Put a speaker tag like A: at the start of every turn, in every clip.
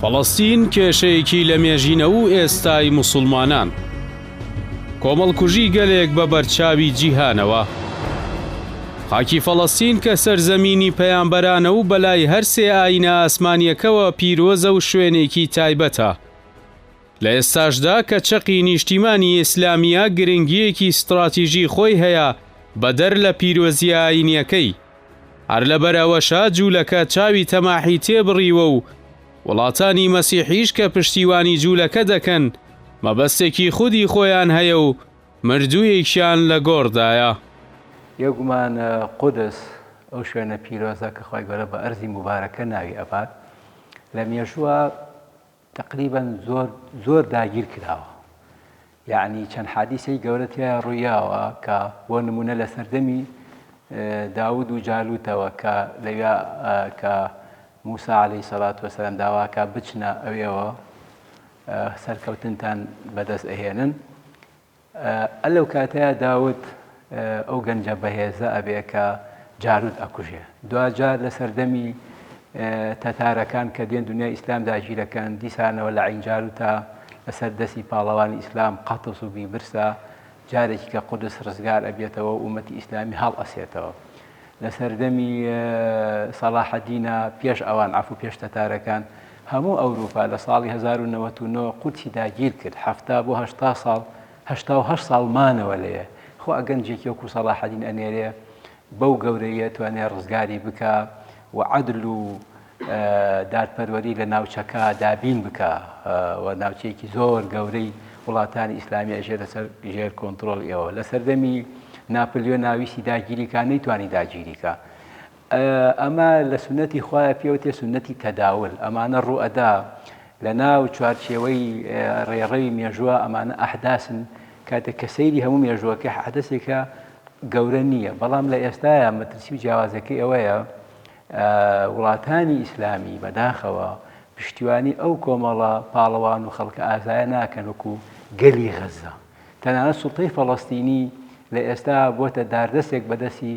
A: فەڵەستین کێشەیەکی لەمێژینە و ئێستای موسوڵمانان. کۆمەڵکوژی گەلێک بە بەرچاوی جیهانەوە. خاکی فەڵەستین کە سەرزەمینی پەیامبەرانە و بەلای هەر سێ ئایینە ئاسمانییەکەوە پیرۆزە و شوێنێکی تایبەتە. لە ئێستاشدا کە چەقی نیشتیمانی ئیسلامییە گرنگییەکی ستڕاتیژی خۆی هەیە بەدەر لە پیرۆزییە ئایینییەکەی. هەر لەبەر ئەوەشە جوولەکە چاوی تەماحی تێبڕیوە و وڵاتانی مەسیحیش کە پشتیوانی جوولەکە دەکەن مەبەستێکی خودی خۆیان هەیە و مردوویەکیان لە گۆڕدایە.
B: بێگومان قودس ئەو شوێنە پیرۆزە کە خوای گەورە بە ئەرزی موبارەکە ناوی ئەبات لە مێژووە تەقریبەن زۆر زۆر داگیر کراوە یەعنی چەند حادیسەی گەورە تیایا ڕوویاوە کە بۆ نمونە لە سەردەمی داود و جالوتەوە کە لەویا کە موسا عەلەیهی سەلات وەسەلام داواکە بچنە ئەوێوە سەرکەوتنتان بەدەست ئەهێنن ئە لەو کاتەیا داود ئەو گەنجە بەهێزە ئەبێ کە جالوت ئەکوژێ. دواجار لە سەردەمی تەتارەکان کە دێن دنیای ئیسلام داگیرەکەن دیسانەوە لە عەین جالوتا لەسەر دەستی پاڵەوانی ئیسلام قەتس و بیبرسا جارێکی کە قودس ڕزگار ئەبێتەوە و ئومەتی ئیسلامی هەڵئەسێتەوە. لە سەردەمی سەڵاحەدینە پێش ئەوان عەفو پێش تەتارەکان هەموو ئەوروپا لە ساڵی 1099 قودسی داگیر کرد 70 بۆ 80 ساڵ 88 ساڵ مانەوە لەوێ خۆ گەنجێکی وەکو سەڵاحەدین ئەنێرێ بەو گەورەیە توانێ ڕزگاری بکا و عەدل و دادپەروەری لە ناوچەکە دابین بکا و ناوچەیەکی زۆر گەورەی وڵاتانی ئیسلامی ئەژێ لەسەر ژێر کۆنترۆڵ ئێوە لە سەردەمی ناپلیۆن ناویستی داگیریکا نەیتوانی داگیریکا ئەمە لە سونەتی خوایە پێوتێ سونەتی تەداول ئەمانە ڕوئەدا لە ناو چوارچێوەی ڕێڕەوی مێژووە ئەمانە ئەحداسن کاتێک کە سەیری هەموو مێژووەکە حەدەسێکە گەورە نییە بەڵام لە ئێستایا مەترسی و جیاوازەکەی ئەوەیە وڵاتانی ئیسلامی بەداخەوە پشتیوانی ئەو کۆمەڵە پاڵەوان و خەڵکە ئازایە ناکەن وەکو گەلی غەزە تەنانەت سوڵتەی فەڵەستینی لە ئێستا بۆتە داردەستێک بەدەستی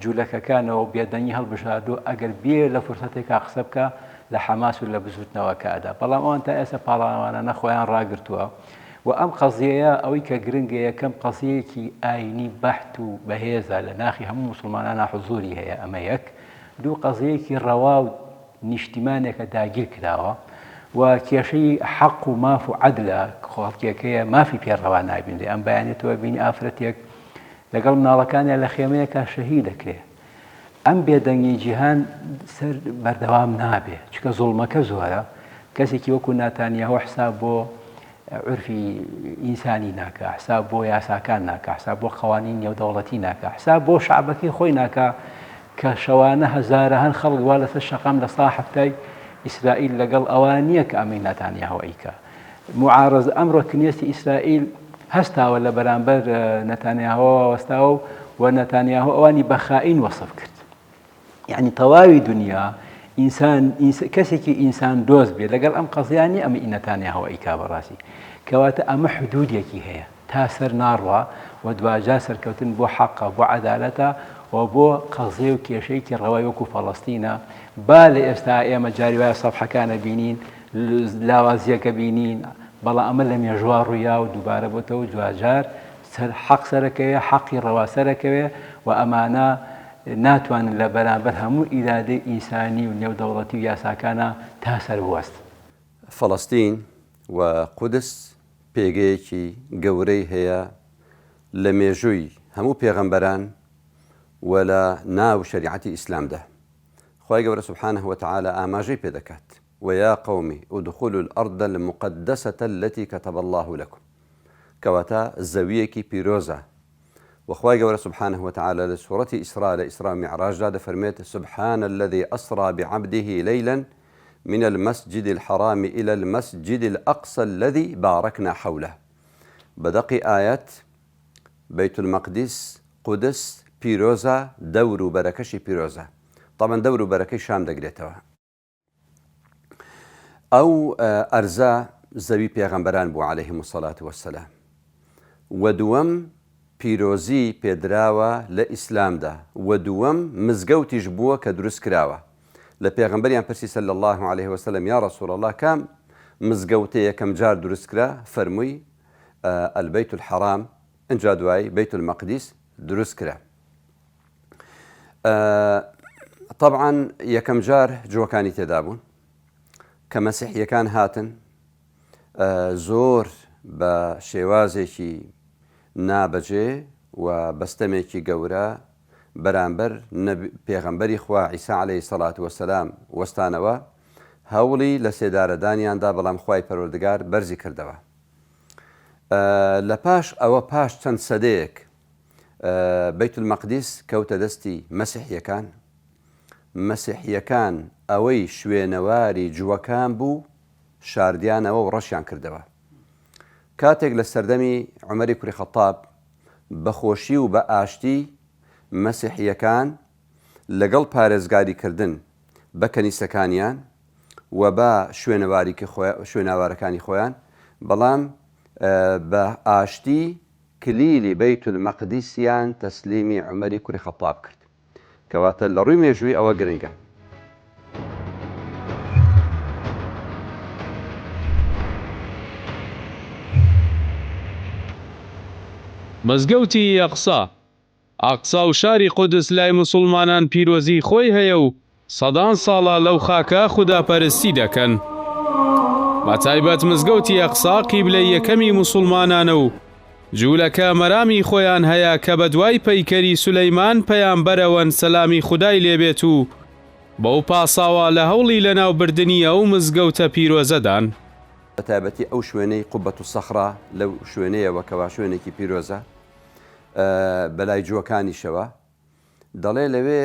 B: جولەکەکانەوە بێدەنگی هەڵبژاردووە ئەگەر بێ لە فرسەتێکا قسە بکا لە حەماس و لە بزوتنەوەکە ئەدا بەڵام ئەوان تا ئێستا پاڵەوانانە خۆیان ڕاگرتووە و ئەم قەزیەیە ئەوەی کە گرنگە یەکەم قەزیەیەکی ئاینی بەحت و بەهێزە لە ناخی هەموو موسڵمانانا حزوری هەیە ئەمە یەک دوو قەزیەیەکی ڕەوا و نیشتیمانێکە داگیر کراوە و کێشەی حەق و ماف و عەدلە خەڵکێکەیە مافی پێ ڕەوا نابینرێ ئەم بەیانە تۆ بینی ئافرەتێک لەگەڵ مناڵەکانیا لە خێمەیەکا شەهید دەکرێ ئەم بێدەنگی جیهان سەر بەردەوام نابێ چکە زوڵمەکە زۆرە کەسێکی وەکو ناتانیاهۆ حساب بۆ عورفی ئینسانی ناکا حساب بۆ یاساکان ناکا حساب بۆ قوانین نێودەوڵەتی ناکا حساب بۆ شعبەکەی خۆی ناکا کە شەوانە هەزارەهان خەڵک وا لەسەر شەقام لە سا هەفتای ئیسرائیل لەگەڵ ئەوە نییە کە ئەمەی ناتانیاهۆ ئەیکا معارەزە ئەمڕۆ کنێستی ئیسرائیل هەستاوە لە بەرامبەر نەتانیاهۆ وەستاوە و نەتانیاهۆ ئەوانی بە خائین وەسف کرد یعنی تەواوی دنیا ئینسان کەسێکی ئینسان دۆست بێت لەگەڵ ئەم قەزیانی ئەمە ئینەتانیاهۆ ئەیکا بەڕاستی کەواتە ئەمە حدودێکی هەیە تا سەر ناڕوا و دواجار سەرکەوتن بۆ حەقە بۆ عەدالەتە و بۆ قەزیە و کێشەیەکی ڕەوای وەکو فەڵەستینە با لە ئێستا ئێمە جاری وایە سەفحەکانە بینین لاوازیەکە بینین بەڵام ئەمە لە مێژوا ڕوویا و دووبارە بۆتەوە دواجار سەر حەق سەرەکەوێ حەقی ڕەوا سەرەکەوێ و ئەمانە ناتوانن لە بەرامبەر هەموو ئیرادەی ئینسانی و نێودەوڵەتی و یاساکانە تا سەر بوەست.
C: فەڵەستین و قودس پێگەیەکی گەورەی هەیە لە مێژووی هەموو پێغەمبەران و لە ناو شەریعەتی ئیسلامدا. خوای گەورە سبحانە وتعالی ئاماژەی پێ دەکات، ویا قوم ادخلوا الارض المقدسە التی کتب اللە لکم، کەواتە زەوییەکی پیرۆزە و خوای گەورە سبحانە وتعالی لە سورەتی ئیسرا لە ئیسرا و میعراجدا دەفەرموێت، سبحان الذی اسری بعبده لیلا من المسجد الحرام الی المسجد الاقصی الذی بارکنا حوله بە دەقی ئایەت بەیت المقدس قودس پیرۆزە دەور و بەرەکەشی پیرۆزە طبعا دەور و بەرەکەی شام دەگرێتەوە ئەو ئەرزە زەوی پێغەمبەران بوو عەلەیهم الصلاة والسلام و دووەم پیرۆزی پێدراوە لە ئیسلامدا و دووەم مزگەوتیش بووە کە دروست کراوە. لە پێغەمبەریان پرسی صلی اللە علیه وسلم یا رسول اللە کام مزگەوتە یەکەم جار دروست کرا؟ فەرمووی البیت الحرام ئنجا دوایی بیت المقدس دروست کرا. طبعا یەکەم جار جووەکانی تێدا بوون کە مەسیحیەکان هاتن زۆر بە شێوازێکی نابەجێ و بەستەمێکی گەورە بەرامبەر پێغەمبەری خوا عیسا عەلەیهی سەڵات وەسەلام وەستانەوە، هەوڵی لەسێدارەدانیان دا بەڵام خوای پەروەردگار بەرزی کردەوە. لە پاش ئەوە پاش چەند سەدەیەک بەیت المەقدیس کەوتە دەستی مەسیحیەکان، مەسیحیەکان ئەوەی شوێنەواری جووەکان بوو شاردیانەوە و ڕەشیان کردەوە. کاتێک لە سەردەمی عومەری کوری خەتاب بە خۆشی و بە ئاشتی مەسیحییەکان لەگەڵ پارێزگاری کردن بە کەنیسەکانیان و بە شوێنەوارەکانی خۆیان بەڵام بە ئاشتی کلیلی بەیت المەقدیسیان تەسلیمی عومەری کوری خەتاب کرد. کەواتە لە ڕووی مێژووی ئەوە گرنگە.
A: مزگەوتی ئەقسا، ئەقسا و شاری قودس لای موسوڵمانان پیرۆزیی خۆی هەیە و سەدان ساڵە لەو خاکە خوداپەرستی دەکەن. بەتایبەت مزگەوتی ئەقسا قیبلەی یەکەمی موسوڵمانانە و جوولەکە مەرامی خۆیان هەیە کە بەدوای پەیکەری سولەیمان پەیامبەرەوەن سەلامی خودای لێبێت و بەو پاساوە لە هەوڵی لەناوبردنی ئەو مزگەوتە پیرۆزەدان.
C: بەتایبەتی ئەو شوێنەی قوبەت الصخرە لەو شوێنەیەوە کەوا شوێنێکی پیرۆزە بەلای جووەکانیشەوە دەڵێ لەوێ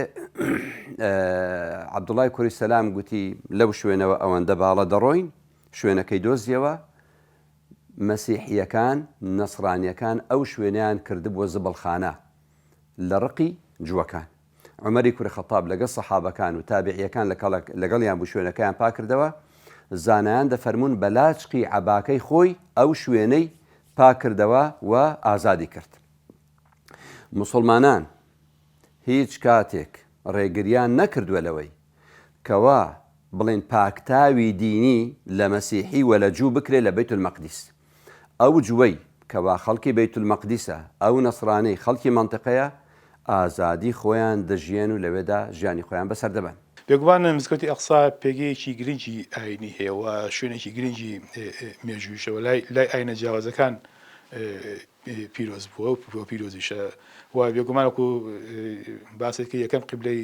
C: عەبدوڵای کوری سەلام گوتی لەو شوێنەوە ئەوەندە باڵە دەڕۆین شوێنەکەی دۆزیەوە مەسیحییەکان، نەسرانییەکان ئەو شوێنەیان کردبووە زبڵخانە لە ڕقی جووەکان. عومەری کوڕی خەتاب لەگەڵ سەحابەکان و تابعییەکان لەگەڵیان بوو شوێنەکەیان پاک کردەوە، زانایان دەفەرموون بە لاچقی عەباکەی خۆی ئەو شوێنەی پاک کردەوە و ئازادی کرد. موسڵمانان هیچ کاتێک ڕێگریان نەکردووە لەوەی کەوا بڵێن پاکتاوی دینی لە مەسیحی وە لە جوو بکرێ لە بەیت المەقدیس ئەو جووەی کەوا خەڵکی بەیت المەقدیسە ئەو نەسرانەی خەڵکی مەنتقەیە ئازادی خۆیان دەژیێن و لەوێدا ژیانی خۆیان بەسەر دەبەن.
D: بێگومان مزگەوتی ئەقسا پێگەیەکی گرنگی ئاینی هەیە و شوێنێکی گرنگی مێژوویشە و لای ئاینە جیاوازەکان پیرۆز بووە و پیرۆزیشە و بێگومان وەکو باست کرد یەکەم قیبلەی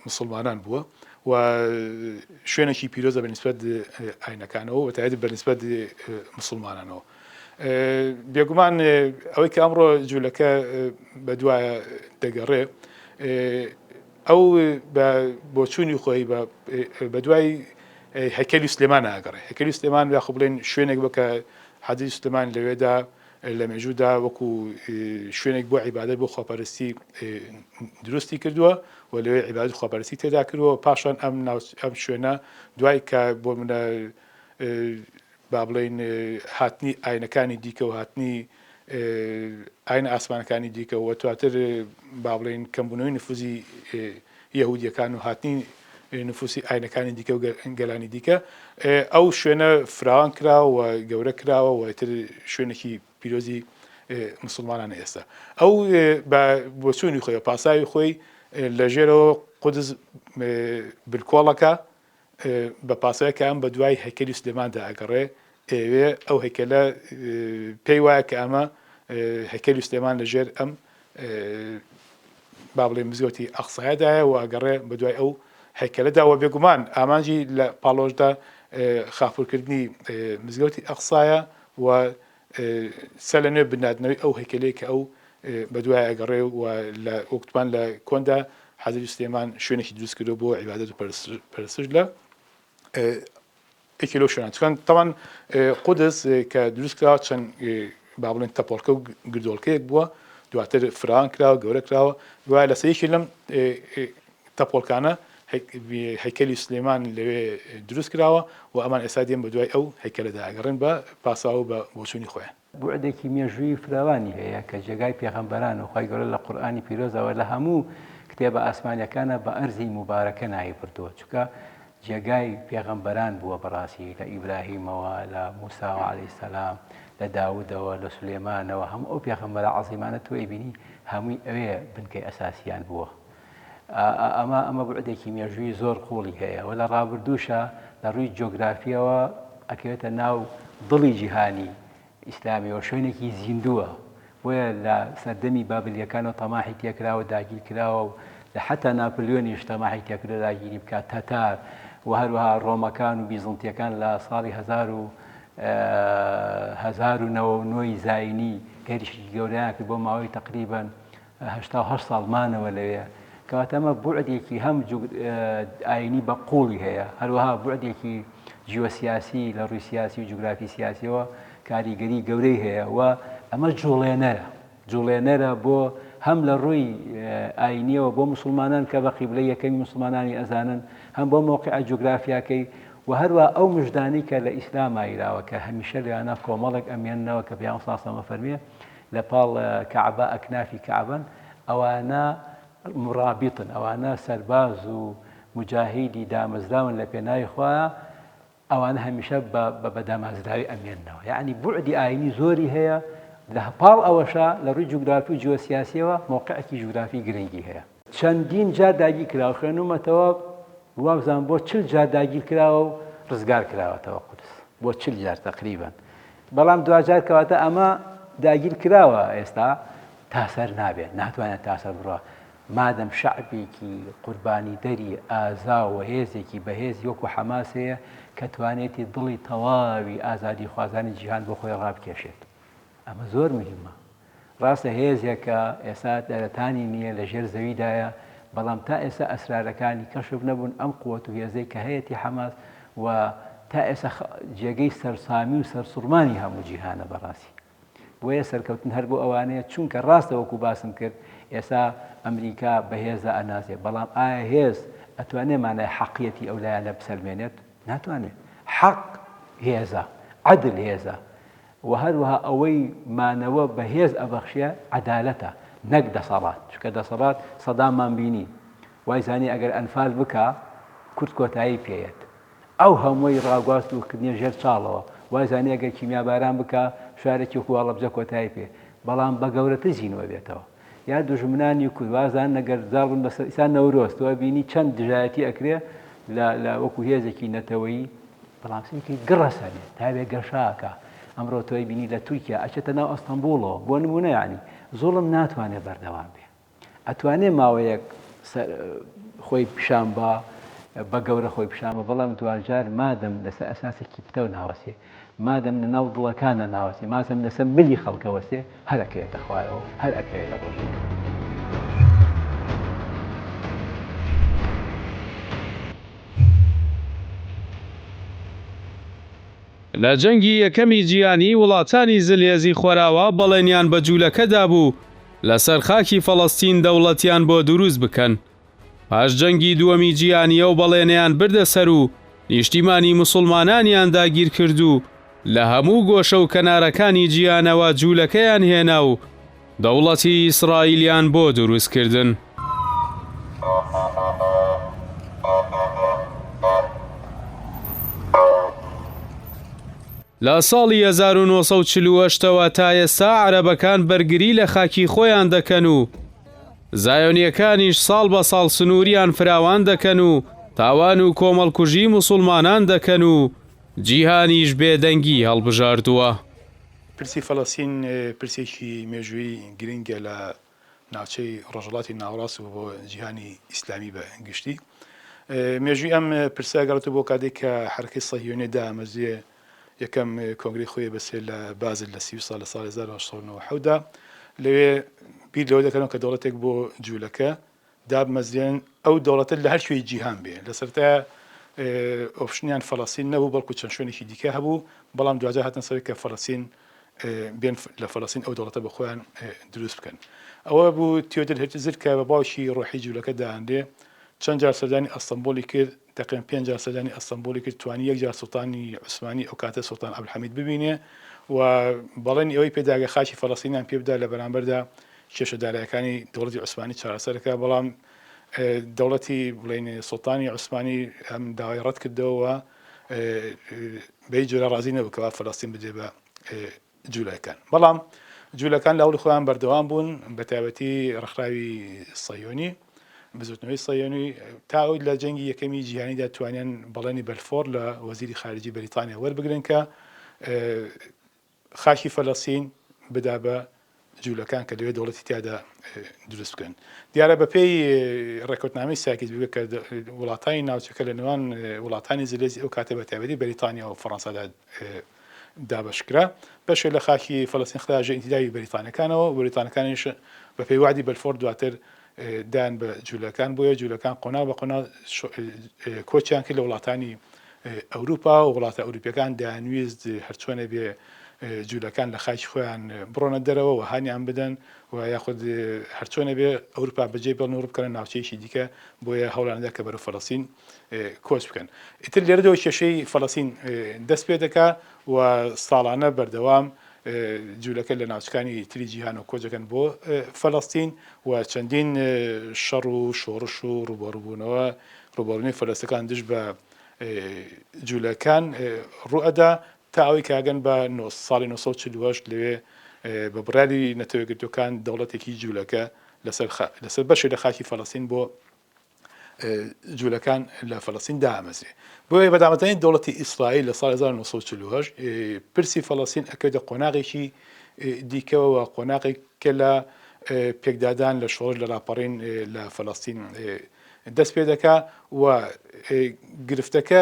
D: مسلمانان بووە و شوێنێکی پیرۆزە بە نسبەت ئاینەکانەوە و تایبەت بە نسبەت مسلمانانەوە بێگومان ئەوەی کە ئەمڕۆ جوولەکە بە دوایە دەگەڕێ ئەو بە بۆچوونی خۆی بە دوای هەیکەلی سلێمان ئاگەڕێ هەیکەلی سلێمان یاخۆ بڵێن شوێنێک بکە حەزرەتی سلێمان لەوێدا لە مێژوودا وەکو شوێنێک بۆ عیبادەت بۆ خواپەرستی دروستی کردووە و لەوێ عیبادەت خواپەرستی تێدا کردووە پاشان ئەم ئەم شوێنە دوای کە بۆ منە با بڵێین هاتنی ئاینەکانی دیکە و هاتنی ئاینە ئاسمانەکانی دیکە و دواتر با بڵێین کەمبوونەوەی نفوزی یەهودیەکان و هاتنی نفوسی ئاینەکانی دیکە و گەلانی دیکە ئەو شوێنە فراوان کراوە و گەورە کراوە و ئیتر شوێنێکی پیرۆزی مسلمانانە ئێستا ئەو بە بۆچوونی خۆی پاساوی خۆی لە ژێرەوە قودس بلکۆڵەکە بە پاساوێک کە ئەم بە دوای هەیکەلی سلێماندا ئەگەڕێ ئەیەوێ ئەو هەیکەلە پێی وایە کە ئەمە هەیکەلی سلێمان لە ژێر ئەم با بڵێ مزگەوتی ئەقسایەدایە و ئەگەڕێ بە دوای ئەو هەیکەلەدا و بێگومان ئامانجی لە پاڵۆشدا خاپورکردنی مزگەوتی ئەقسایە و سەر لە نوێ بنیادنەوەی ئەو هەیکەلەی کە ئەو بەدوای ئەگەڕێ و لە وەکوتمان لە کۆندا حەزرەتی سلێمان شوێنێکی دروست کردووە بۆ عیبادەت و پەرستش لە یەکێ لەو شوێنان چکان تەوان قودس کە دروست کراوە چەند با بڵێن تەپۆڵکە و گردۆڵکەیەک بووە دواتر فراوان کراوە گەورە کراوە دوای لەسەر یەکێ لەم تەپۆڵکانە هەیکەلی سلێمان لەوێ دروست کراوە و ئەمان ئێستا دێن بەدوای ئەو هەیکەلەدا ئەگەڕێن بە پاساو و بە بۆچوونی خۆیان.
B: بوعدێکی مێژوویی فراوانی هەیە کە جێگای پێغەمبەران و خوای گەورە لە قورئانی پیرۆزەوە لە هەموو. کتێبە ئاسمانیەکانە بە ئەرزی موبارەکە ناوی بردووە چونکە جێگای پێغەمبەران بووە بەڕاستی لە ئیبراهیمەوە لە موساوە عەلەیهی سەلام لە داودەوە لە سولێمانەوە هەموو ئەو پێغەمبەرە عەزیمانە تۆ ئەیبینی هەمووی ئەوێ بنکەی ئەساسیان بووە ئەمە ئەمە بوعدێکی مێژووی زۆر قوڵی هەیە و لە ڕابردووشە لە ڕووی جۆگرافیەوە ئەکەوێتە ناو دڵی جیهانی ئیسلامیەوە شوێنێکی زیندووە بۆیە لە سەردەمی بابلیەکانەوە تەماحی تێکراوە داگیر کراوە و لە حەتا ناپلیۆنیش تەماحی تێکردوە داگیری بکات تەتار و هەروەها ڕۆمەکان و بیزنتیەکان لە ساڵی 1099 ی زاینی هێرشێکی گەورەیان کرد بۆ ماوەی تەقریبەن 88 ساڵ مانەوە لەوێ کەواتە ئەمە بوعدێکی هەم ئاینی بە قوڵی هەیە هەروەها بوعدێکی جیۆسیاسی لە ڕووی سیاسی و جوگرافی سیاسیەوە کاریگەری گەورەی هەیە و ئەمە جوڵێنەرە جوڵێنەرە بۆ هەم لە ڕووی ئاینیەوە بۆ مسلمانان کە بە قیبلەی یەکەمی مسلمانانی ئەزانن هەم بۆ مۆقع جوگرافیاکەی و هەروە ئەو مژدانی کە لە ئیسلام ئایراوە کە هەمیشە لەوانە کۆمەڵێک ئەمێننەوە کە پێغەمبەر صلی الله علیه و فەرمیێ لە پاڵ کەعبە ئەکنافی کەعبەن ئەوانە مڕابیتن ئەوانە سەرباز و موجاهیدی دامەزراون لە پێناوی خوایە ئەوانە هەمیشە بە بە دامازراوی ئەمێننەوە یەعنی بوعدی ئاینی زۆری هەیە لە پاڵ ئەوەشا لە ڕووی جوگرافی و جیۆسیاسیەوە مەوقعێکی جوگرافی گرنگی هەیە. چەندین جار داگیر کراوە خوێنومەتەوە وابزانم بۆ چل جار داگیر کراوە و ڕزگار کراوەتەوە قودس بۆ چل جار تەقریبەن بەڵام دواجار کەواتە ئەمە داگیر کراوە ئێستا تاسەر نابێت ناتوانێت تاسەر بڕە مادەم شەعبێکی قوربانیدەری ئازا و هێزێکی بەهێزی وەکو حەماس هەیە کە توانێتی دڵی تەواوی ئازادیخوازانی جیهان بۆ خۆی ڕابکێشێت. ئەمە زۆر مهمە. ڕاستە هێزێکە ئێستا دەرەتانی نییە لە ژێر زەویدایە، بەڵام تا ئێستا ئەسرارەکانی کەشف نەبوون، ئەم قوت و هێزەی کە هەیەتی حەماس و تا ئێستا جێگەی سەرسامی و سەرسوڕمانی هەموو جیهانە بەڕاستی. بۆیە سەرکەوتن هەر بۆ ئەوانەیە چونکە ڕاستە وەکو باسم کرد ئێسا ئەمریکا بە هێزە ئەناسێ بەڵام ئایا هێز ئەتوانێ مانای حەقیەتی ئەو لایەنە بسەلمێنێت ناتوانێت حەق هێزە عەدل هێزە و هەروەها ئەوەی مانەوە بە هێز ئەبەخشێ عەدالەتە نەک دەسەڵات چونکە دەسەڵات سەداممان بینی وای زانی ئەگەر ئەنفال بکا کورد کۆتایی پێیەت ئەو هەمووی ڕاگواست و کردنیە ژێر چاڵەوە، وای زانی ئەگەر کیمیاباران بکا شارێکی وەکو هەڵەبجە کۆتایی پێ، بەڵام بە گەورەتر زینوو ئەبێتەوە. یا دوژمنانی کورد وازانن ئەگەر زاڵ بن بەسەر ئیستا نەورۆز تۆ ئەبینی چەند دژایەتی ئەکرێ لە لە وەکو هێزێکی نەتەوەیی، بەڵام سەیرکەی گڕ ئەسەنێ تاوێ گەشە ئەکا. ئەمڕۆ تۆ ئەیبینی لە تورکیا ئەچێتە ناو ئەستەنبوڵەوە بۆ نموونە یانی زوڵم ناتوانێ بەردەوام بێ. ئەتوانێ ماوەیەک خۆی پیشان با بە گەورە خۆی پیشان بە بەڵام دواجار مادەم لەسەر ئەساسێکی پتەو ناوەسێ مادەم لە ناو دڵەکانە ناوەسێ مازەم لەسەر ملی خەڵکەوەسێ هەر ئەکەوێتە خوارەوە هەر ئەکەوێتە ڕۆژێک.
A: لە جەنگی یەکەمی جیهانی وڵاتانی زلهێزی خۆراوا بەڵێنیان بە جولەکە دابوو لەسەر خاکی فەڵەستین دەوڵەتیان بۆ دروست بکەن. پاش جەنگی دووەمی جیهانی ئەو بەڵێنەیان بردە سەر و نیشتیمانی موسوڵمانانیان داگیر کرد و لە هەموو گۆشە و کەنارەکانی جیهانەوە جوولەکەیان هێنا و دەوڵەتی ئیسرائیلیان بۆ دروست کردن. لە ساڵی 1948 ەوە تا ئێستا عەرەبەکان بەرگری لە خاکی خۆیان دەکەن و زایۆنییەکانیش ساڵ بە ساڵ سنووریان فراوان دەکەن و تاوان و کۆمەڵکوژی موسوڵمانان دەکەن و جیهانیش بێدەنگی هەڵبژاردووە.
D: پرسی فەلەستین پرسێکی مێژوویی گرنگە لە ناوچەی ڕۆژهەڵاتی ناوەڕاست و بۆ جیهانی ئیسلامی بە گشتی. مێژووی ئەم پرسە گەڕێتەوە بۆ کاتێک کە حەرەکەی سەهیۆنیە دامەزرێ، یەکەم کۆنگرەی خۆی بەسێ لە بازل لە سویسرا لە ساڵی 1897 دا، لەوێ بیر لەوە دەکەنەوە کە دەوڵەتێک بۆ جوولەکە دابمەزرێنن، ئەو دەوڵەتە لە هەر کوێی جیهان بێ. لە سەرەتایا option یان فەلەستین نەبوو، بەڵکو چەند شوێنێکی دیکە هەبوو، بەڵام دواجار هاتنە سەر کە فەلەستین بێن لە فەلەستین ئەو دەوڵەتە بە خۆیان دروست بکەن. ئەوە بوو تیۆدر هێرتزل کە بە باوکی ڕۆحی جوولەکە دائەنرێ، چەند جار سەردانی ئەستەنبوڵی کرد، تەقریبەن پێنج جار سەردانی ئەستەنبوڵی کرد، توانی یەک جار سوڵتانی عوسمانی ئەو کاتە سوڵتان عەبدولحەمید ببینێ و بەڵێنی ئەوەی پێدا کە خاکی فەلەستینیان پێ بدا لە بەرامبەردا کێشە دارایەکانی دەوڵەتی عوسمانی چارەسەر بکا، بەڵام. دەوڵەتی بڵێین سوڵتانی عوسمانی ئەم داوای ڕەت کردەوە بە هیچ جۆرە ڕازی نەبوو کەوا فەلەستین بدرێ بە جوولەکان. بەڵام جوولەکان لە هەوڵی خۆیان بەردەوام بوون، بە تایبەتی ڕێکخراوی سەیۆنی، بزوتنەوەی سەیۆنی تا ئەوەی لە جەنگی یەکەمی جیهانیدا توانیان بەڵێنی بەلفۆر لە وەزیری خارجی بەریتانیا وەربگرن کە خاکی فەلەستین بدا بە جوولەکان کە لەوێ دەوڵەتی تیادا دروست بکەن. دیارە بەپێی ڕێکەوتنامەی ساکیس بووە کە وڵاتانی ناوچەکە لە نێوان وڵاتانی زلێزی ئەو کاتە بە تایبەتی بەریتانیا و فەڕەنسادا دابەشکرا. بەشێک لە خاکی فەلەستین خرا ژێر ئینتیدابی بەریتانیەکانەوە و بەریتانەکانیش بەپێی وەعدی بەلفۆر دواتر دایان بە جوولەکان، بۆیە جوولەکان قۆناغ بە قۆناغ کۆچیان کرد لە وڵاتانی ئەوروپا و وڵاتە ئەوروپیەکان دەیانویست هەرچۆنێ بێ جوولەکان لە خاکی خۆیان بڕۆنە دەرەوە و هانیان بدەن و یاخود هەرچۆنێ بێ ئەوروپا بەجێ بێڵن و ڕووبکەنە ناوچەیەکی دیکە، بۆیە هەوڵیاندا کە بەرەو فەلەستین کۆچ بکەن. ئیتر لێرەدەوە کێشەی فەلەستین دەست پێ دەکا و ساڵانە بەردەوام جوولەکە لە ناوچەکانی تری جیهانەوە کۆچ دەکەن بۆ فەلەستین و چەندین شەڕ و شۆڕش و ڕووبەڕووبوونەوە ڕووبەڕوونەوەی فەلەستەکان دژ بە جوولەکان ڕووئەدا تا ئەوەی کە ئەگەن بە ساڵی 1948 لەوێ بە بڕیاری نەتەوەیەکگرتووەکان دەوڵەتێکی جوولەکە لەسەر لەسەر بەشێک لە خاکی فەلەستین بۆ جوولەکان لە فەلەستین دامەزرێ. بۆیە بە دامەزرانی دەوڵەتی ئیسرائیل لە ساڵی 1948 پرسی فەلەستین ئەکەوێتە قۆناغێکی دیکەوە و قۆناغێک کە لە پێکدادان لە شۆڕش لە ڕاپەڕین لە فەلەستین دەست پێ دەکا و گرفتەکە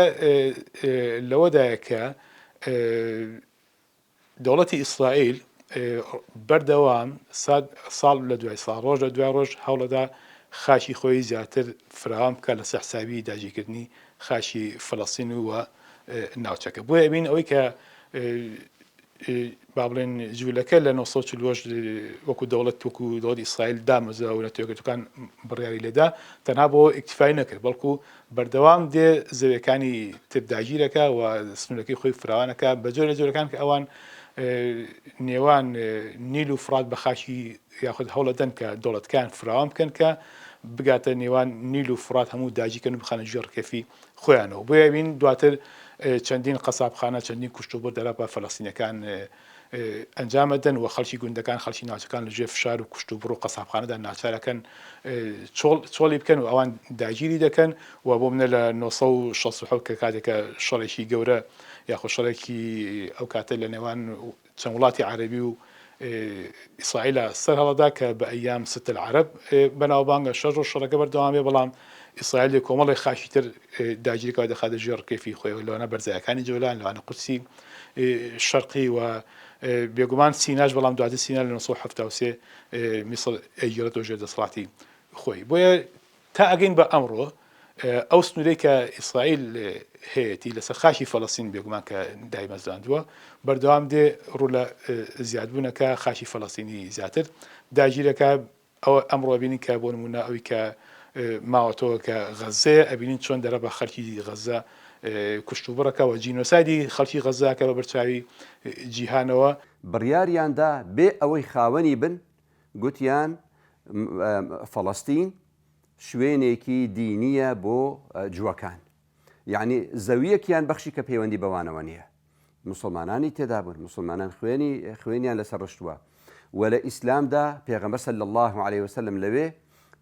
D: لەوەدایە کە دەوڵەتی ئیسرائیل بەردەوام ساڵ لە دوای ساڵ، ڕۆژ لە دوای ڕۆژ هەوڵەدا خاکی خۆی زیاتر فراوان بکات لەسەر حسابی داگیرکردنی خاکی فەلەستین و ناوچەکە. بۆیە ئەبین ئەوەی کە با بڵێن جوولەکە لە 1940 وەکو دەوڵەت وەکو دەوڵەتی ئیسرائیل دامەزرا و نەتەوەیەکگرتووەکان بڕیاری لێدا تەنها بۆ ئیکتیفای نەکرد بەڵکو بەردەوام دێ زەویەکانی تر داگیرەکا و سنوورەکەی خۆی فراوانەکا بە جۆرە جۆرەکان کە ئەوان نێوان نیل و فرات بە خاکی یاخود هەوڵەدەن کە دەوڵەتکان فراوان بکەن کە بگاتە نێوان نیل و فرات هەموو داگیرکەن و بخەنە ژێر ڕکێفی خۆیانەوە بۆیە بین دواتر چەندین قەسابخانە چەندین کوشتوبڕ دەرا بە فەلەستینەکان ئەنجام ئەدەن و خەڵکی گوندەکان، خەڵکی ناوچەکان لە ژێر فشار و کوشتوبڕ و قەسابخانەدا ناچارەکەن چۆڵ چۆڵی بکەن و ئەوان داگیری دەکەن و بۆ منە لە 967 کە کاتێکە شەڕێکی گەورە یاخۆ شەڕێکی ئەو کاتە لە نێوان چەند وڵاتی عەرەبی و ئیسرائیلە سەر هەڵەدا کە بە ئەیام ست العرب بەناوبانگە شەش ڕۆژ شەڕەکە بەردەوام بێ بەڵام ئیسرائیل کۆمەڵێک خاکی تر داگیرکەوە دەخاتە ژێر ڕکێفی خۆیەوە لەوانە بەرزایەکانی جۆلان لەوانە قودسی شەرقی و بێگومان سیناش بەڵام دواتر سینا لە 1973 میسر ئەیگێڕێتەوە ژێر دەسەڵاتی خۆی بۆیە تا ئەگەین بە ئەمڕۆ ئەو سنوورەی کە ئیسرائیل هەیەتی لەسەر خاکی فەلەستین بێگومان کە دایمەزراندووە بەردەوام دێ ڕوو لە زیادبوونەکە خاکی فەلەستینی زیاتر داگیرەکە ئەوە ئەمڕۆ ئەبینین کە بۆ نموونە ئەوی کە ماوەتەوە کە غەززەیە ئەبینین چۆن دەرە بە خەلکی غەززە کوشتوبڕەکە و جینۆسایدی خەڵکی غەززەکە بە بەرچاوی جیهانەوە.
C: بڕیاریان دا بێ ئەوەی خاوەنی بن، گوتیان فەڵەستین شوێنێکی دینییە بۆ جووەکان. یەعنی زەوییەکیان بەخشی کە پەیوەندی بەوانەوە نییە. موسڵمانانی تێدا بوون، موسڵمانان خوێنی خوێنیان لەسەر ڕشتووە و لە ئیسلامدا پێغەمبەر صلی اللە علیه وسلم لەوێ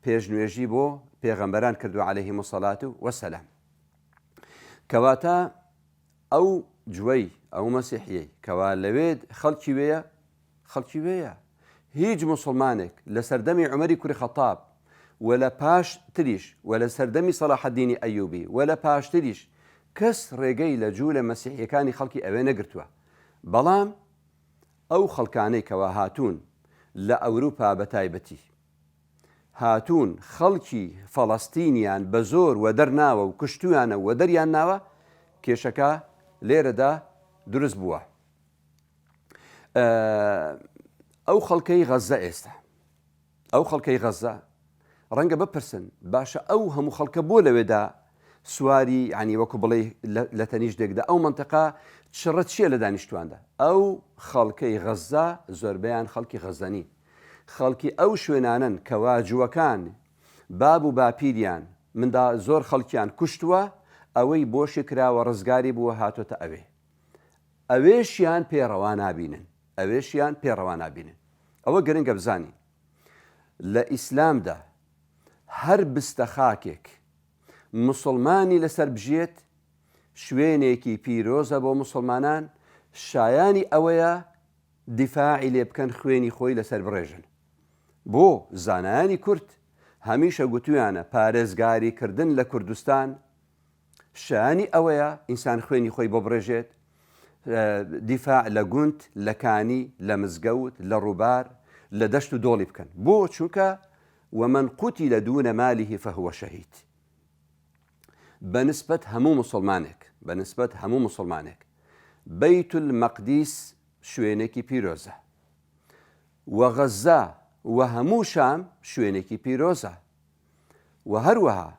C: پێشنوێژی بۆ پێغەمبەران کردووە علیهم الصلاة والسلام. کەواتە ئەو جوەی ئەو مەسیحیەی کەوا لەوێ خەڵکی وێیە خەڵکی وێیە هیچ موسڵمانێک لە سەردەمی عومەری کوری خەتاب و لە پاش تریش و لە سەردەمی سەڵاحەدینی ئەیوبی و لە پاشتریش کەس ڕێگەی لە جوو لە مەسیحیەکانی خەڵکی ئەوێ نەگرتووە بەڵام ئەو خەڵکانەی کەوا هاتوون لە ئەوروپا بە تایبەتی هاتوون خەڵکی فەڵەستینیان بە زۆر وەدەرناوە و کوشتویانە و وەدەریان ناوە کێشەکە لێرەدا دروست بووە. ئەو خەڵکەی غەزە ئێستا ئەو خەڵکەی غەزە ڕەنگە بپرسن باشە ئەو هەموو خەڵکە بۆ لەوێدا سواری ینی وەکو بڵێ لە تەنیش دێکدا ئەو منتەقا چڕە چییە لە دانیشتواندا ئەو خەڵکەی غەزە زۆربەیان خەڵکی غەزەنی خەڵکی ئەو شوێنانن کەوا جووەکان. باب و باپیریان مندا زۆر خەڵکیان کوشتووە ئەوەی بۆشی کراوە ڕزگاری بووە هاتۆتە ئەوێ ئەوێشیان پێ ڕەوا نابینن ئەوێشیان پێ ڕەوا نابینن ئەوە گرنگە بزانین لە ئیسلامدا هەر بستە خاکێک موسڵمانی لەسەر بژیێت شوێنێکی پیرۆزە بۆ موسڵمانان شایانی ئەوەیە دیفاعی لێ بکەن خوێنی خۆی لەسەر بڕێژن بۆ زانایانی کورد هەمیشە گوتویانە پارێزگاری کردن لە کوردستان شایانی ئەوەیە ئینسان خوێنی خۆی بۆ بڕێژێت دیفاع لە گوند لە کانی لە مزگەوت لە ڕووبار لە دەشت و دۆڵی بکەن بۆ چونکە ومن قتل دون ماله فهو شهید بە نسبەت هەموو موسڵمانێک بە نسبەت هەموو موسڵمانێک بەیت المەقدیس شوێنێکی پیرۆزە و غەزە و هەموو شام شوێنێکی پیرۆزە و هەروەها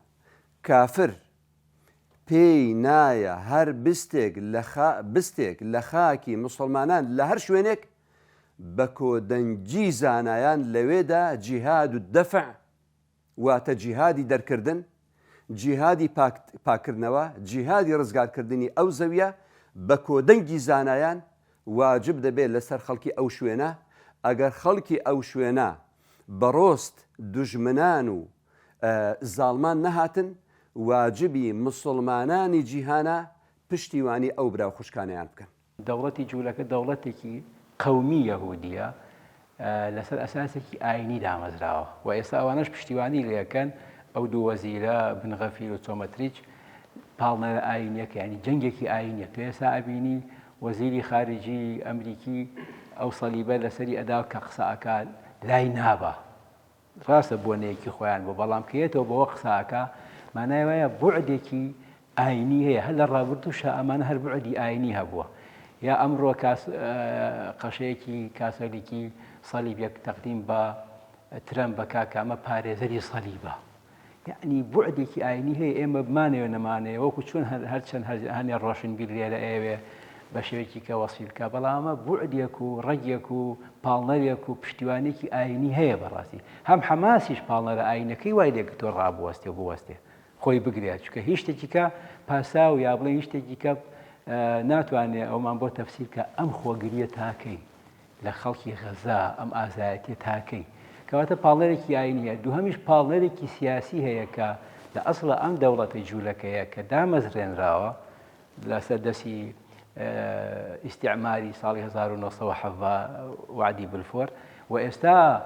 C: کافر پێی نایە هەر بستێک لە بستێک لە خاکی مسلمانان لە هەر شوێنێک بە کۆدەنگی زانایان لەوێدا جیهاد و دەفع واتە جیهادی دەرکردن، جیهادی پاککردنەوە، جیهادی ڕزگارکردنی ئەو زەویە بە کۆدەنگی زانایان واجب دەبێت لەسەر خەڵکی ئەو شوێنە، ئەگەر خەڵکی ئەو شوێنە بەڕۆست دوژمنان و زاڵمان نەهاتن واجبی مسوڵمانانی جیهانە پشتیوانی ئەو برا و خوشکانەیان بکەن.
B: دەوڵەتی جوولەکە دەوڵەتێکی قەومی یەهودیە لەسەر ئەساسێکی ئاینی دامەزراوە و ئێستا ئەوانەش پشتیوانی لەکەن ئەو دوو وەزیرە بن غەفیر و سمۆتریچ پاڵنەرە ئاینیەکە ینی جەنگێکی ئاینیە تو ئێستا ئەبینی وەزیری خارجی ئەمریکی ئەو سەلیبە لەسەری ئەدا کە قسە ئەکات لای نابا ڕاستە بۆنەیەکی خۆیان بوو بەڵام کە یەتەوە بەوە قسە ئەکا مانای وایە بوعدێکی ئاینی هەیە هەر لە ڕابردووشا ئەمانە هەر بوعدی ئاینی هەبووە یا ئەمڕۆ کاس قەشەیەکی کاسۆلیکی سەلیبێک تەقدیم بە ترەمپ بکا کە ئەمە پارێزەری سەلیبە یعنی بوعدێکی ئاینی هەیە ئێمە بمانەوێ نەمانەوێ وەکو چۆن هەرچەند هەنێ ڕۆشنبیر لێرە ئەیەوێ بە شێوەیەکی کە وەسفی بکا بەڵام ئەمە بوعدێک و ڕەگێک و پاڵنەرێک و پشتیوانێکی ئاینی هەیە بەڕاستی هەم حەماسیش پاڵنەرە ئاینەکەی وای لێگرتووە ڕابوەستێ و بوەستێ خۆی بگرێت چونکە هیچ شتێکی کە پاساو یا بڵێن هیچ شتێکی کە ناتوانێ ئەومان بۆ تەفسیر کە ئەم خۆگریە تاکەی لە خەڵکی غەزا ئەم ئازایەتیە تاکەی کەواتە پاڵنەرێکی ئاینی هەیە دووهەمیش پاڵنەرێکی سیاسی هەیە کە لە ئەسڵە ئەم دەوڵەتی جوولەکەیە کە دامەزرێنراوە لەسەر دەستی ئیستیعماری ساڵی 1970 وعدی بلفۆر و ئێستا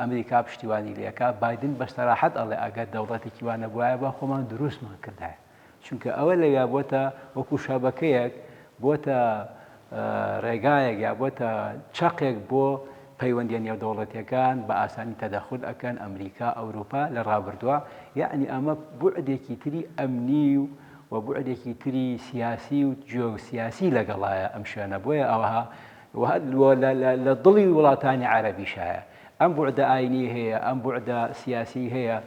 B: ئەمریکا پشتیوانی لەکە بادن بە سەراحەت ئەڵێ ئەگەر دەوڵەتێکی وانە بواە با خۆمان دروستمان کردایە چونکە ئەوە لەویا بۆتە وەکو شەبەکەیەک بۆتە ڕێگایەک یا بۆتە چەقێک بۆ پەیوەندیە نێودەوڵەتیەکان بە ئاسانی تەدەخول ئەکەن ئەمریکا ئەوروپا لە ڕابردووە یەعنی ئەمە بوعدێکی تری ئەمنی و و بوعدێکی تری سیاسی و جیۆسیاسی لەگەڵایە ئەم شوێنە بۆیە ئەوها لە دڵی وڵاتانی عەرەبیشایە ئەم بوعدە ئاینی هەیە ئەم بوعدە سیاسی هەیە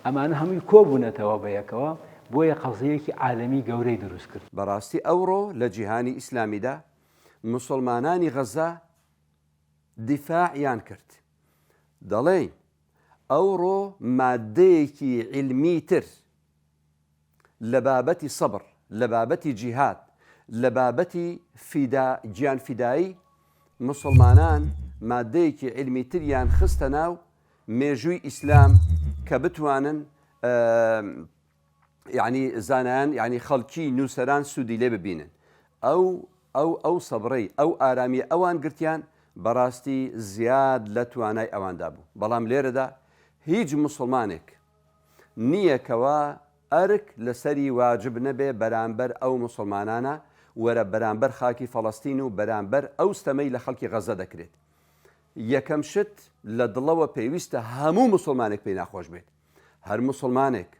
B: ئەمانە هەمووی کۆبوونەتەوە بە یەکەوە بۆیە قەزیەیەکی عالەمی گەورەی دروست کرد.
C: بەڕاستی ئەوڕۆ لە جیهانی ئیسلامیدا موسڵمانانی غەزە دیفاعیان کرد دەڵێین ئەوڕۆ ماددەیەکی عیلمی تر لە بابەتی سەبر لە بابەتی جیهاد لە بابەتی فیدا گیان فیدایی موسڵمانان ماددەیەکی عیلمی تریان خستە ناو مێژووی ئیسلام کە بتوانن یعنی زانایان یعنی خەڵکی نووسەران سوودی لێ ببینن ئەو ئەو ئەو سەبرەی ئەو ئارامیە ئەوان گرتیان بەڕاستی زیاد لە توانای ئەواندا بوو بەڵام لێرەدا هیچ موسڵمانێک نییە کەوا ئەرک لەسەری واجب نەبێ بەرامبەر ئەو موسڵمانانە وەرە بەرامبەر خاکی فەڵەستین و بەرامبەر ئەو ستەمەی لە خەڵکی غەزە دەکرێت یەکەم شت لە دڵەوە پێویستە هەموو موسڵمانێک پێی ناخۆش بێت هەر موسڵمانێک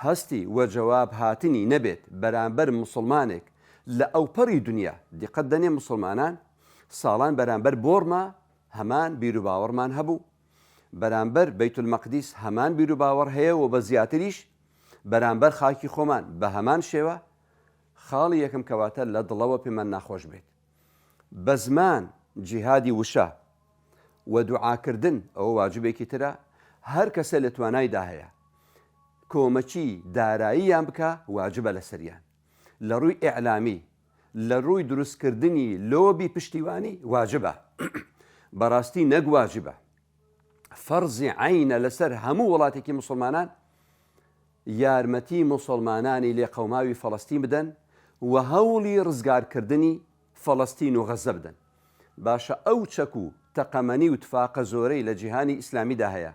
C: هەستی وە جەواب هاتنی نەبێت بەرامبەر موسڵمانێک لە ئەوپەڕی دنیا دیقەت دەنێ موسڵمانان ساڵان بەرامبەر بۆرما هەمان بیروباوەڕمان هەبوو بەرامبەر بەیت المەقدیس هەمان بیروباوەڕ هەیە و بە زیاتریش بەرامبەر خاکی خۆمان بە هەمان شێوە خاڵی یەکەم کەواتە لە دڵەوە پێمان ناخۆش بێت بە زمان جیهادی وشە و دوعاکردن ئەوە واجبێکی ترە. هەر کەسە لە توانایدا هەیە کۆمەکی داراییان بکا واجبە لەسەریان لە ڕووی ئیعلامی لە ڕووی دروستکردنی لۆبی پشتیوانی واجبە بەڕاستی نەک واجبە فەرزی عەینە لەسەر هەموو وڵاتێکی موسڵمانان یارمەتی موسڵمانانی لێقەوماوی فەڵەستین بدەن و هەوڵی ڕزگارکردنی فەڵەستین و غەززە بدەن. باشە ئەو چەک و تەقەمەنی و تفاقە زۆرەی لە جیهانی ئیسلامیدا هەیە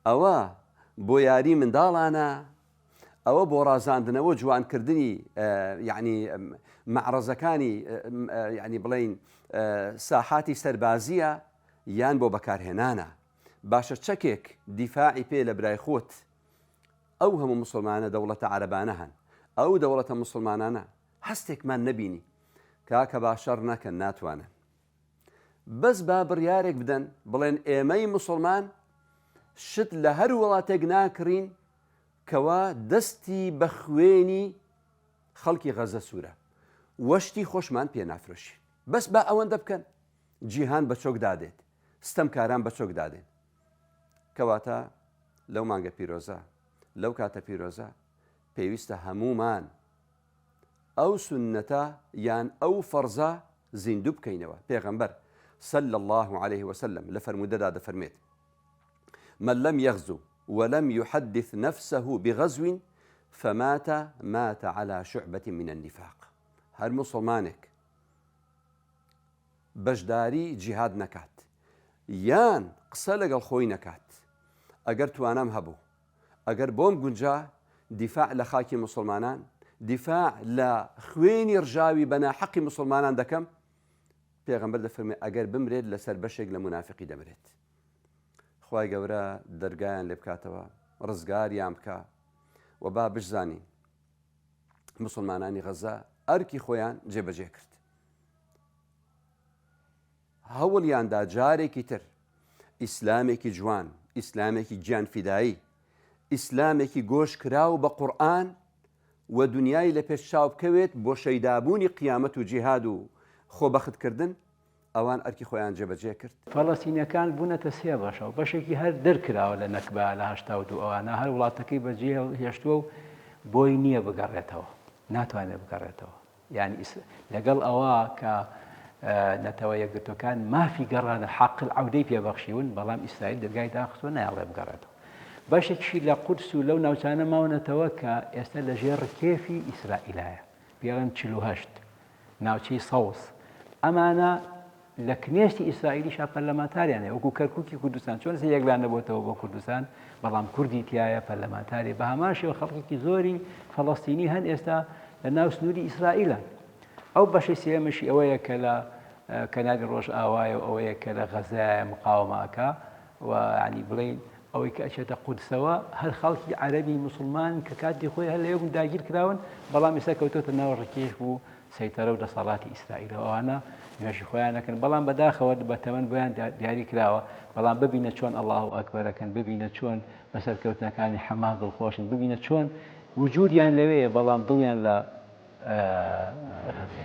C: ئەوە بۆ یاری منداڵانە؟ ئەوە بۆ ڕازاندنەوە جوانکردنی یعنی مەعرەزەکانی یعنی بڵێین ساحاتی سەربازیە یان بۆ بەکارهێنانە؟ باشە چەکێک دیفاعی پێ لە برای خۆت ئەو هەموو موسڵمانە دەوڵەتە عەرەبانە هەن ئەو دەوڵەتە موسڵمانانە هەستێکمان نەبینی کاکە با شەڕ نەکەن ناتوانن بەس با بڕیارێک بدەن بڵێن ئێمەی موسڵمان شت لە هەر وڵاتێک ناکڕین کەوا دەستی بە خوێنی خەڵکی غەزە سوورە وەشتی خۆشمان پێ نافرۆشین بەس با ئەوەندە بکەن جیهان بە چۆک دادێت ستەمکاران بە چۆک دادێن کەواتە لەو مانگە پیرۆزە لەو کاتە پیرۆزە پێویستە هەموومان ئەو سوننەتە یان ئەو فەرزە زیندوو بکەینەوە پێغەمبەر صلی اللە علیه وسلم لە فەرموودەدا دەفەرمێت من لم یغزو ولم یحدث نفسه بغزو فمات مات على شعبة من النفاق هەر موسڵمانێک بەشداری جیهاد نەکات یان قسە لەگەڵ خۆی نەکات ئەگەر توانام هەبوو ئەگەر بۆم گونجا دیفاع لە خاکی موسڵمانان دیفاع لە خوێنی ڕژاوی بە ناحەقی موسڵمانان دەکەم پێغەمبەر دەفەرمێ ئەگەر بمرێت لەسەر بەشێک لە مونافقی دەمرێت خوای گەورە دەرگایان لێ بکاتەوە ڕزگاریان بکا و با بشزانین مسلمانانی غەزە ئەرکی خۆیان جێبەجێ کرد هەوڵیاندا جارێکی تر ئیسلامێکی جوان، ئیسلامێکی گیانفیدایی، ئیسلامێکی گۆشکراو بە قورئان و دنیای لە پێش چاو بکەوێت بۆ شەیدابوونی قیامەت و جیهاد و خۆبەختکردن، ئەوان ئەرکی خۆیان جێبەجێ کرد.
B: فەڵەستینیەکان بوونەتە سێ بەشەوە، بەشێکی هەر دەرکراوە لە نەکبا لە 82 ئەوانە هەر وڵاتەکەی بەجێ هێشتووە و بۆی نییە بگەڕێتەوە، ناتوانێت بگەڕێتەوە. یانی لەگەڵ ئەوە کە نەتەوە یەکگرتوەکان مافی گەڕانە حەق العودەی پێ بەخشیون بەڵام ئیسرائیل دەرگای داخستوە نایەڵێ بگەڕێتەوە بەشێکیشی لە قودس و لەو ناوچانە ماونەتەوە کە ئێستا لە ژێر ڕکێفی ئیسرائیلایە پێڵێن 48 ناوچەی سەوز ئەمانە لە کنێستی ئیسرائیلیشا پەرلەمانتاریان هەیە وەکو کەرکوکی کوردستان چۆن سێ یەکلا نەبۆتەوە بۆ کوردستان بەڵام کوردی تایە پەرلەمانتاری بە هەمان شێوە خەڵکێکی زۆری فەڵەستینی هەن ئێستا لە ناو سنووری ئیسرائیلە ئەو بەشی سێمەشی ئەوەیە کە لە کەناری ڕۆژئاوایە و ئەوەیە کە لە غەزایە مقاومەکە و ینی بڵین ئەوەی کە ئەچێتە قودسەوە هەر خەڵکی عەربی مسلمان کە کاتی خۆی هەر لە یەکم داگیر کراون بەڵام ئێستا کەوتۆتە ناو ڕکێف و سەیتەرە و دەسەڵاتی ئیسرائیلەوە ئەوانە نوێژی خۆیان ئەکەن بەڵام بەداخەوە بە تەمەن بۆیان دیاری کراوە بەڵام ببینە چۆن اللە اکبر ئەکەن ببینە چۆن بە سەرکەوتنەکانی حەماس دڵخۆشن ببینە چۆن وجودیان لەوێیە بەڵام دڵیان لە غەزەیە.